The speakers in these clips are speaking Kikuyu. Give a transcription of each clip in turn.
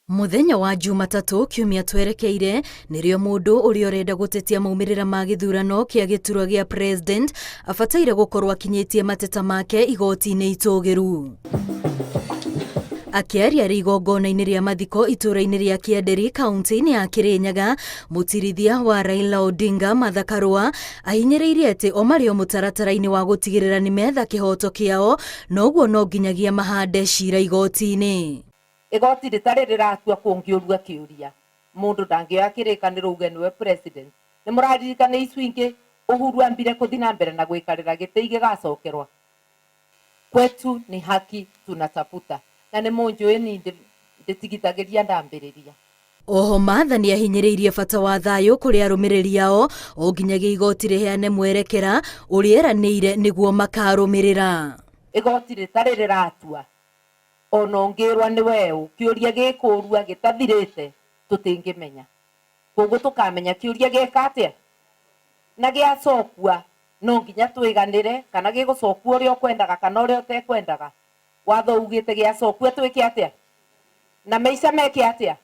Mũthenya wa Jumatatũ kiumia twerekeire nĩrĩo mũndũ ũrĩa ũrenda gũtetia maumĩrĩra ma gĩthurano kĩa gĩturwa gĩa president abataire gũkorwo akinyĩtie mateta make igoti-inĩ itũgĩru. Akĩaria arĩ igongona-inĩ rĩa mathiko itũũra-inĩ rĩa Kĩanderi kaunti-inĩ ya Kĩrĩnyaga, mũtirithia wa Raila Odinga Martha Karua ahinyĩrĩirie atĩ o marĩ o mũtaratara-inĩ wa gũtigĩrĩra nĩ metha kĩhoto kĩao noguo no nginyagia mahande cira igoti-inĩ. Igoti rĩtarĩ rĩratua kũngĩũrua kĩũria mũndũ ndangĩoya kĩrĩkanĩro uge nĩwe president. Nĩ mũraririkana icu ingĩ Uhuru ambire kũthi na mbere na gũikarĩra gĩtĩ igĩgacokerwa. Kwetu ni haki tunatafuta na nĩ mũnjũĩ ni ndĩtigithagĩria ndambĩrĩria. Oho Martha nĩ ahinyĩrĩirie bata wa thayũ kũrĩ arũmĩrĩri ao o nginyagia igoti rĩheane mwerekera ũrĩa eranĩire nĩguo makarũmĩrĩra. Igoti rĩtarĩ rĩratua ona ũngĩrwa nĩ weũ kĩũria gĩkũrua gĩtathirĩte tũtingĩmenya. Koguo tũkamenya kĩũria gĩka atĩa na gĩacokua no nginya twĩganĩre kana gĩgũcokua ũrĩa ũkwendaga kana ũrĩa ũtekwendaga. Watho ugĩte gĩacokua twĩke atĩa na maica meke atĩa.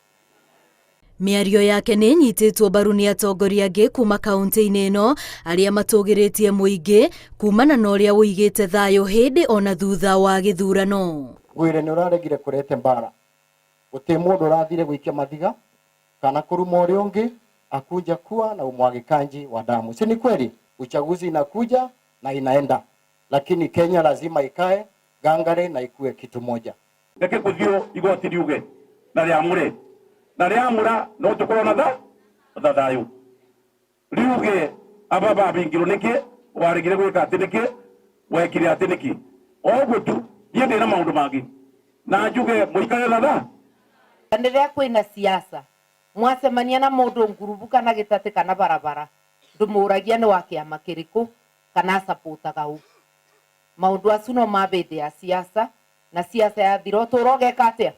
Mĩario yake nĩ ĩnyitĩtwo mbaru nĩ atongoria angĩ kuma kaunti-inĩ ĩno arĩa matũgĩrĩtie mũingĩ kumana na ũrĩa ũigĩte thayũ hĩndĩ ona thutha wa gĩthurano. Ngwire nĩ ũraregire kũrete mbara gũtĩ mũndũ ũrathire gũikia mathiga kana kũruma ũrĩa ũngĩ akunja kuwa na umwagikaji wa damu. Si ni kweli? Uchaguzi inakuja na inaenda, lakini Kenya lazima ikae gangare na ikue kitu moja. Reke kuthio igoti riuge na riamure na riamura no tukorwo na tha tha thayu riuge aba babingirwo niki waregire gwika ati niki wekire ati niki oguo tu nie ndina maundu mangi na njuge muikare na tha. Rĩrĩa kwĩna siasa mwacemania na mũndũ ngurubu kana gĩtatĩ kana barabara ndũmũragia nĩ wa kĩama kĩrĩkũ kana supportaga ũ. Maũndũ acu no ma hĩndĩ ya siasa na siasa yathira ũtũũro ũgeka atĩa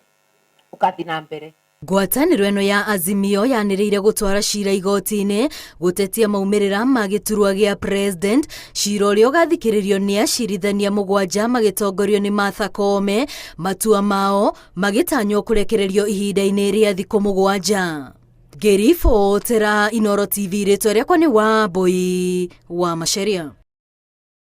ũkathi na mbere. Ngwatanĩro ĩno ya Azimio yanĩrĩire gũtwara cira igoti-inĩ gũtetia maumĩrĩra ma gĩturwa gĩa president, cira ũrĩa ũgathikĩrĩrio nĩ acirithania mũgwanja magĩtongorio nĩ Martha Koome, matua mao magĩtanywo kũrekererio ihinda-inĩ rĩa thikũ mũgwanja. Ngĩribotera Inooro TV, rĩtwa rĩakwa nĩ Wambui wa Macharia.